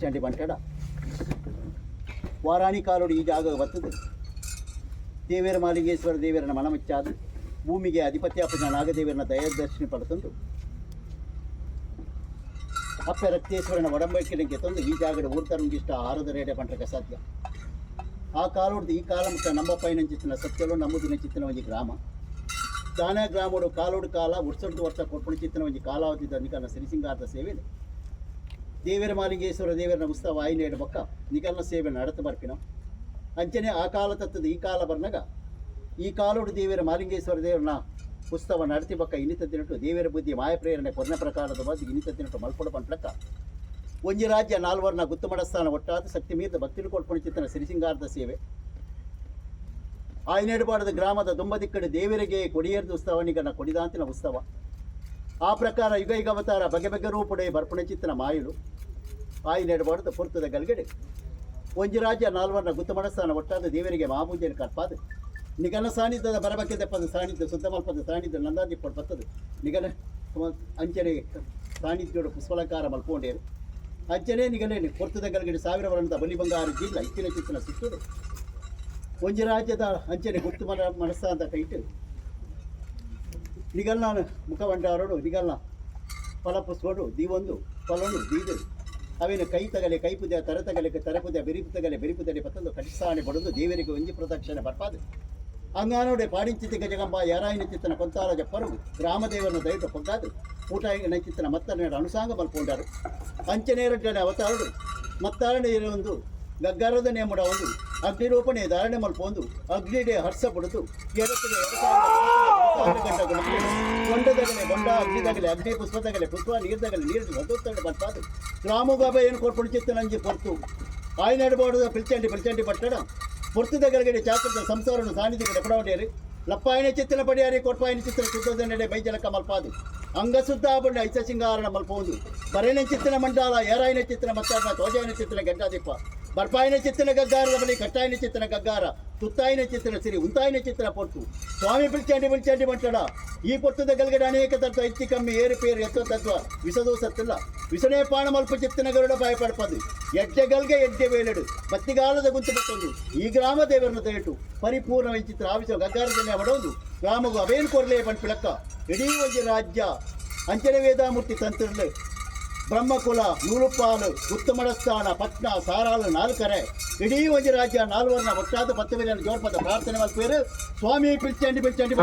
ಪಿಲ್ಚಂಡಿ ಬಂಟಡ ವಾರಾಣಿ ಕಾಲೋಡು ಈ ಜಾಗ ಬರ್ತದೆ. ದೇವೇರ ಮಾಲಿಂಗೇಶ್ವರ ದೇವರನ ಮನಮಚ್ಚಾದ ಭೂಮಿಗೆ ಅಧಿಪತ್ಯಾಪನ ನಾಗದೇವರನ ದಯಾದರ್ಶನ ಪಡೆತಂದು ಅಪ್ಪೆ ರಕ್ತೇಶ್ವರನ ಒಡಂಬಡಿಕೆಗೆ ತಂದು ಈ ಜಾಗದ ಊರ್ತರುಂಗಿಷ್ಟ ಆರದ ರೇಡೆ ಪಂಟಕ್ಕೆ ಸಾಧ್ಯ. ಆ ಕಾಲೋಡ್ದು ಈ ಕಾಲ ಮುಟ್ಟ ನಮ್ಮ ಪೈನಂಚಿತ್ತಿನ ಸತ್ಯಲು ನಮ್ಮದಿನ ಚಿತ್ತಿನ ಒಂಜಿ ಗ್ರಾಮ ದಾನ ಗ್ರಾಮಡು ಕಾಲೋಡು ಕಾಲ ವರ್ಷಡ್ದು ವರ್ಷ ಕೊರ್ಪುಣ ಚಿತ್ತಿನ ಒಂಜಿ ಕಾಲಾವಧಿ ನಿಕಲ್ನ ಸಿರಿಸಿಂಗಾರದ ಸೇವೆ ದೇವರ ಮಾಲಿಂಗೇಶ್ವರ ದೇವರನ ಉತ್ಸವ ಆಯ್ನೇಡು ಬೊಕ್ಕ ನಿಕಲ್ನ ಸೇವೆ ನಡತ ಬರ್ಪಿನ. ಅಂಚನೆ ಆ ಕಾಲ ತತ್ತದ ಈ ಕಾಲ ಬರ್ನಗ ಈ ಕಾಲೋಡು ದೇವರ ಮಾಲಿಂಗೇಶ್ವರ ದೇವರನ ಉತ್ಸವ ನಡತಿ ಬೊಕ್ಕ ಇನ್ನಿತ ದಿನಟು ದೇವರ ಬುದ್ಧಿ ಮಾಯ ಪ್ರೇರಣೆ ಕೊರ್ನ ಪ್ರಕಾರದ ಬಂದು ಇನ್ನಿತ ದಿನಟು ಮಲ್ಪೊಡು ಪಂಟ್ಲಕ್ಕ ಒಂಜಿ ರಾಜ್ಯ ನಾಲ್ವರ್ನ ಗುತ್ತುಮಡಸ್ಥಾನ ಒಟ್ಟಾದ ಶಕ್ತಿ ಮೀರಿದ ಭಕ್ತಿಲು ಕೊಡ್ಪುಣ ಚಿತ್ತನ ಸಿರಿಸಿಂಗಾರದ ಸೇವೆ ಆಯ್ನೇಡುಪಾಡದ ಗ್ರಾಮದ ದುಂಬದಿಕ್ಕಡೆ ದೇವರಿಗೆ ಕೊಡಿಯರ್ದ ಉತ್ಸವ ನಿಗನ ಕೊಡಿದಾಂತಿನ ಉತ್ಸವ. ಆ ಪ್ರಕಾರ ಯುಗ ಯುಗ ಅವತಾರ ಬಗೆ ಬಗೆ ರೂಪುಡೆ ಬರ್ಪುಣ ಚಿತ್ತನ ಮಾಯುಲು ಆಯ್ನೇಡುಪಾಡದ ಪೊರ್ತದ ಗಲ್ಗಡೆ ಒಂಜಿ ರಾಜ್ಯ ನಾಲ್ವರ್ನ ಗುತ್ತುಮಡಸ್ಥಾನ ಒಟ್ಟಾದ ದೇವರಿಗೆ ಮಹಾಪೂಜೆಯನ್ನು ಕರ್ಪಾದು ನಿಗನ ಸಾನ್ನಿಧ್ಯದ ಬರಬಕ್ಕೆ ದೆಪ್ಪದ ಸಾನ್ನಿಧ್ಯ ಶುದ್ಧ ಮಲ್ಪದ ಸಾನ್ನಿಧ್ಯ ನಂದಾದಿಪ್ಪಡು ಬರ್ತದೆ. ನಿಗನ ಅಂಚನೆ ಸಾನ್ನಿಧ್ಯೋಡು ಪುಷ್ಪಲಂಕಾರ ಮಲ್ಪೊಂಡೇರು. ಅಂಚನೆ ನಿಗನೆ ಪೊರ್ತದ ಗಲ್ಗಡೆ ಸಾವಿರ ವರ್ಣದ ಬಲಿ ಬಂಗಾರ ಜಿಲ್ಲ ಇತ್ತಿನ ಚಿತ್ತಿನ ಸುತ್ತುಡು ಒಂಜಿ ರಾಜ್ಯದ ಅಂಚನೆ ಗುರ್ತು ಮನ ಮನಸ್ಸಾಂತ ಕೈಟು ನಿಗಲ್ನ ಮುಖವಂಡಾರೋಡು ನಿಗಲ್ನ ಫಲಪುಷ್ಪೋಡು ದೀವೊಂದು ಫಲನು ದೀದು ಅವಿನ ಕೈ ತಗಲೆ ಕೈ ಪೂಜೆ ತರ ತಗಲೆ ತರ ಪೂಜೆ ಬೆರಿಪು ತಗಲೆ ಬೆರಿಪು ತಲೆ ಪತ್ತಂದು ಕಟಿಸಾಣೆ ಬಡದು ದೇವರಿಗೆ ಒಂಜಿ ಪ್ರದಕ್ಷಿಣೆ ಬರ್ಪಾದು ಅಂಗಾನೋಡೆ ಪಾಡಿಂಚಿತಿ ಗಜಗಂಬ ಯಾರಾಯಿನ ಚಿತ್ತನ ಕೊಂತಾಲ ಜಪ್ಪರು ಗ್ರಾಮದೇವರನ ದಯಟು ಪೊಗ್ಗಾದು ಊಟ ಚಿತ್ತನ ಮತ್ತನೆಡ ಅನುಸಾಂಗ ಮಲ್ಪೊಂಡರು. ಅಂಚನೇರಡ್ಡನೆ ಅವತಾರಡು ಮತ್ತಾರಣೆ ಒಂದು ಗಗ್ಗರದ ನೇಮುಡ ಒಂದು ಅಗ್ನಿರೂಪಣೆ ಧಾರಣೆ ಮಲ್ಪೊಂದು ಅಗ್ನಿಡೆ ಹರ್ಷ ಪಡುದು ಎರತಿಗೆ 2000 ಗಂಟ ಗುಣಕ್ಕೆ ಬೊಂಡದಗಲೆ ಬೊಂಡ ಅಗ್ನಿದಗಲೆ ಅಗ್ನಿ ಪುಷ್ಪದಗಲೆ ಪುಷ್ಪ ನೀರ್ದಗಲೆ ನೀರು ಸತೋತ್ತಡ ಬರ್ಪಾದು ಗ್ರಾಮಗಾಬ ಏನು ಕೊರ್ಪುಣ ಚಿತ್ತನಂಜಿ ಪೊರ್ತು ಆಯ್ನಾಡುಬಾಡುದ ಪಿಲ್ಚಂಡಿ ಪಿಲ್ಚಂಡಿ ಪಟ್ಟಣ ಪೊರ್ತುದ ಗಲಗಡೆ ಚಾತ್ರದ ಸಂಸಾರನು ಸಾನ್ನಿಧ್ಯಕ್ಕೆ ಎಪ್ಪಡವಡೇರಿ ಲಪ್ಪಾಯನ ಚಿತ್ತನ ಪಡಿಯಾರಿ ಕೊರ್ಪಾಯನ ಚಿತ್ತನ ಶುದ್ಧದ ನಡೆ ಬೈಜಲಕ ಮಲ್ಪಾದು ಅಂಗಶುದ್ಧ ಬಣ್ಣ ಐಸ ಸಿಂಗಾರಣ ಮಲ್ಪೋದು ಬರೇನ ಚಿತ್ತನ ಮಂಡಾಲ ಏರಾಯನ ಚಿತ್ತನ ಮತ್ತಾರನ ತೋಜಾಯನ ಚಿತ್ತನ ಗಂಟಾದೀಪ ಬರ್ಪಾಯನ ಚಿತ್ತನ ಗಗ್ಗಾರದ ಬಳಿ ಕಟ್ಟಾಯನ ಚಿತ್ತನ ಗಗ್ಗಾರ ತುತ್ತಾಯಿನ ಚಿತ್ತನ ಸಿರಿ ಉಂತಾಯಿನ ಚಿತ್ತನ ಪೊರ್ತು ಸ್ವಾಮಿ ಪಿಲ್ಚಂಡಿ ಪಿಲ್ಚಂಡಿ ಮಂಟಡ ಈ ಪೊರ್ತುದ ಗಲ್ಗಡೆ ಅನೇಕ ತತ್ವ ಇತ್ತಿ ಕಮ್ಮಿ ಏರುಪೇರು ಎತ್ವ ತತ್ವ ವಿಸದೋ ಸತ್ತಿಲ್ಲ ವಿಸಣೆ ಪಾಣ ಮಲ್ಪ ಚಿತ್ತನ ಗರುಡ ಬಾಯ ಪಡ್ಪದು ಎಡ್ಡೆ ಗಲ್ಗೆ ಎಡ್ಡೆ ವೇಲೆಡು ಬತ್ತಿಗಾಲದ ಗುಂತು ಬತ್ತೊಂದು ಈ ಗ್ರಾಮ ದೇವರನ್ನು ದಯಟು ಪರಿಪೂರ್ಣ ಚಿತ್ರ ಆವಿಸ ಗಗ್ಗಾರದನ್ನೇ ಒಡೊಂದು ಗ್ರಾಮಗೂ ಅವೇನು ಕೊರಲೇ ಪಂಪಿಳಕ್ಕ ಇಡೀ ಒಂಜಿ ರಾಜ್ಯ ಅಂಚನೆ ವೇದಾಮೂರ್ತಿ ತಂತ್ರಲು ಬ್ರಹ್ಮಕುಲ ನೂಲುಪಾಲು ಉತ್ತಮಡಸ್ಥಾನ ಪಟ್ನ ಸಾರಾಲು ನಾಲ್ಕರೆ ಇಡೀ ಒಂಜಿ ರಾಜ್ಯ ನಾಲ್ವರ್ನ ಒಟ್ಟಾದ ಪತ್ತು ಮೇಲೆ ಜೋರ್ಪದ ಪ್ರಾರ್ಥನೆ ಮಲ್ಪೇರು ಸ್ವಾಮಿ ಪಿಲ್ಚಂಡಿ ಪಿಲ್ಚಂಡಿ.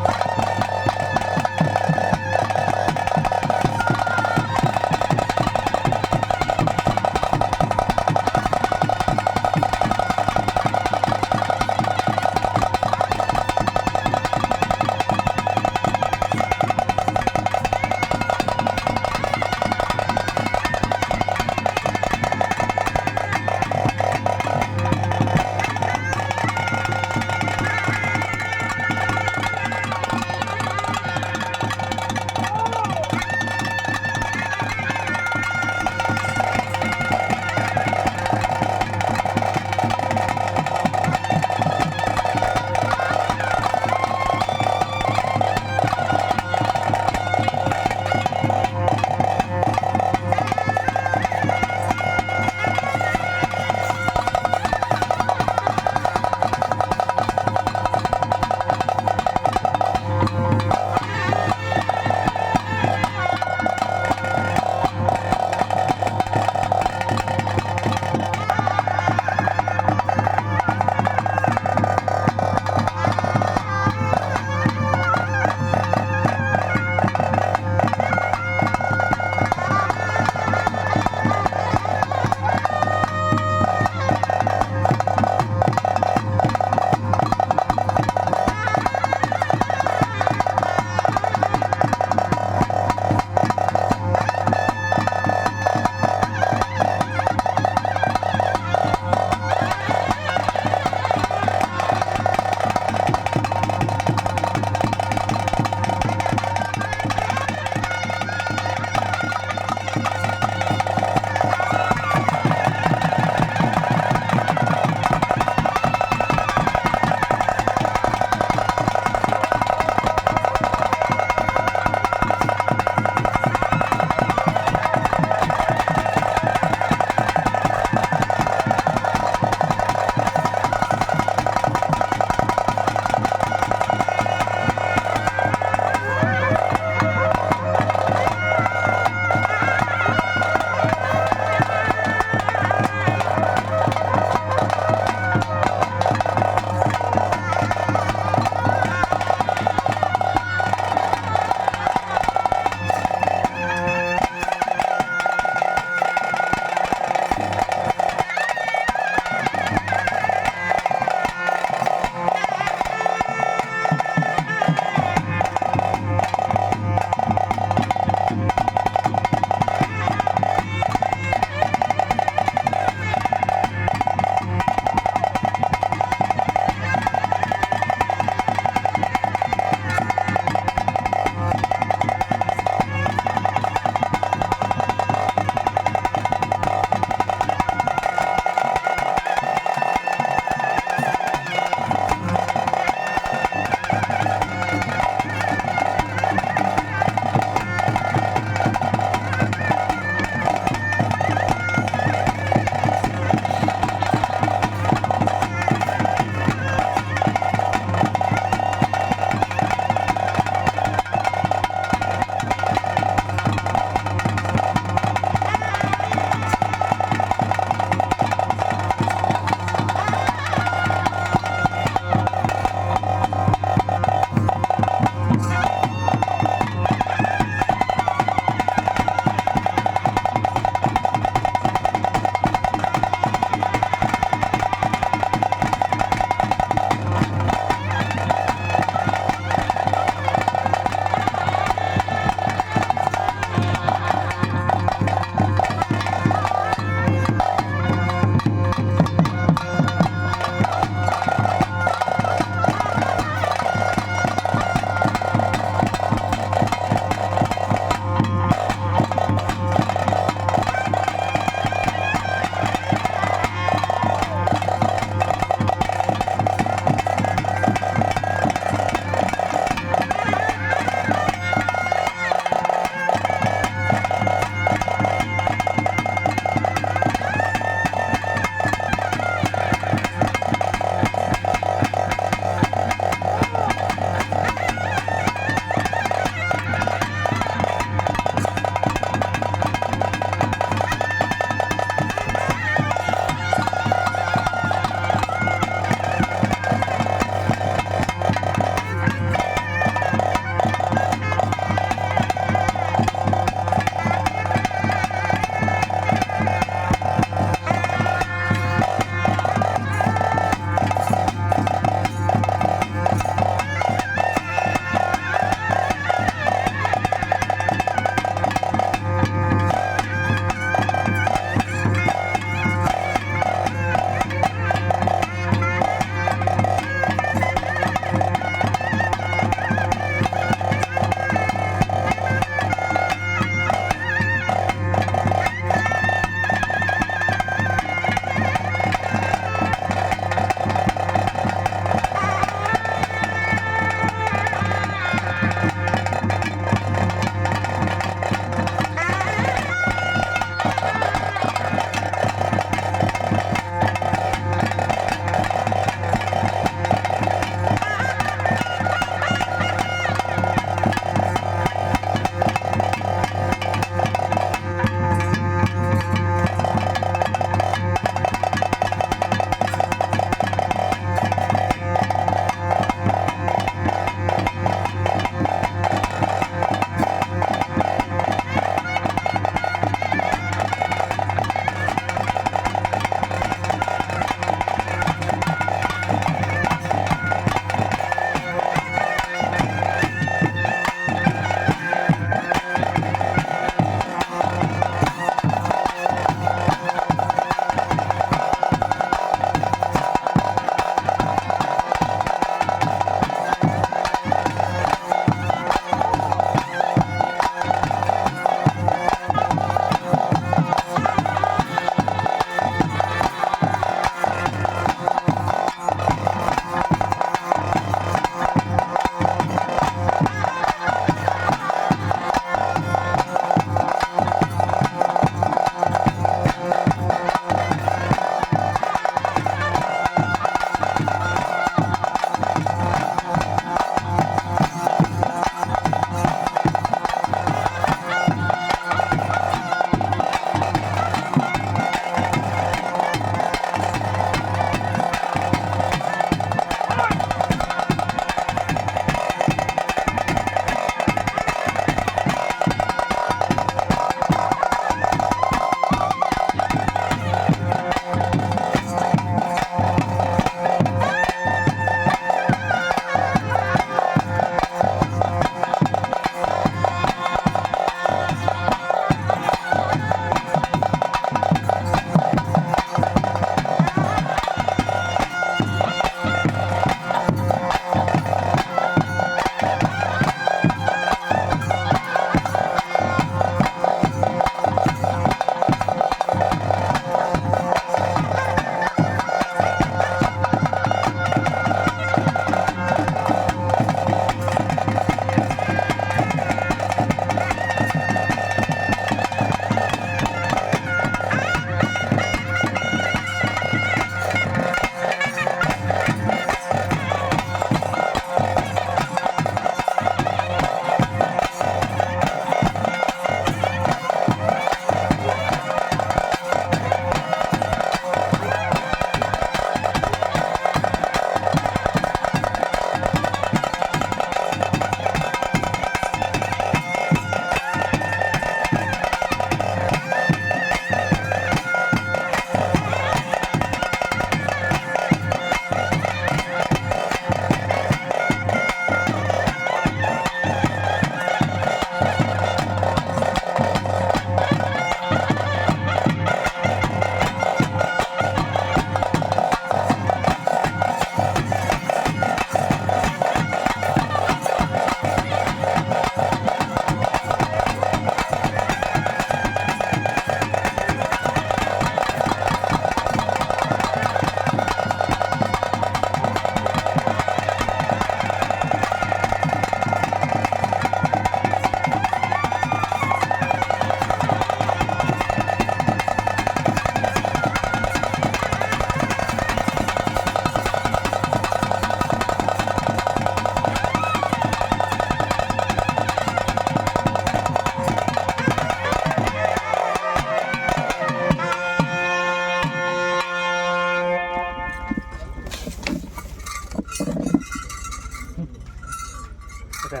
ಓಕೆ.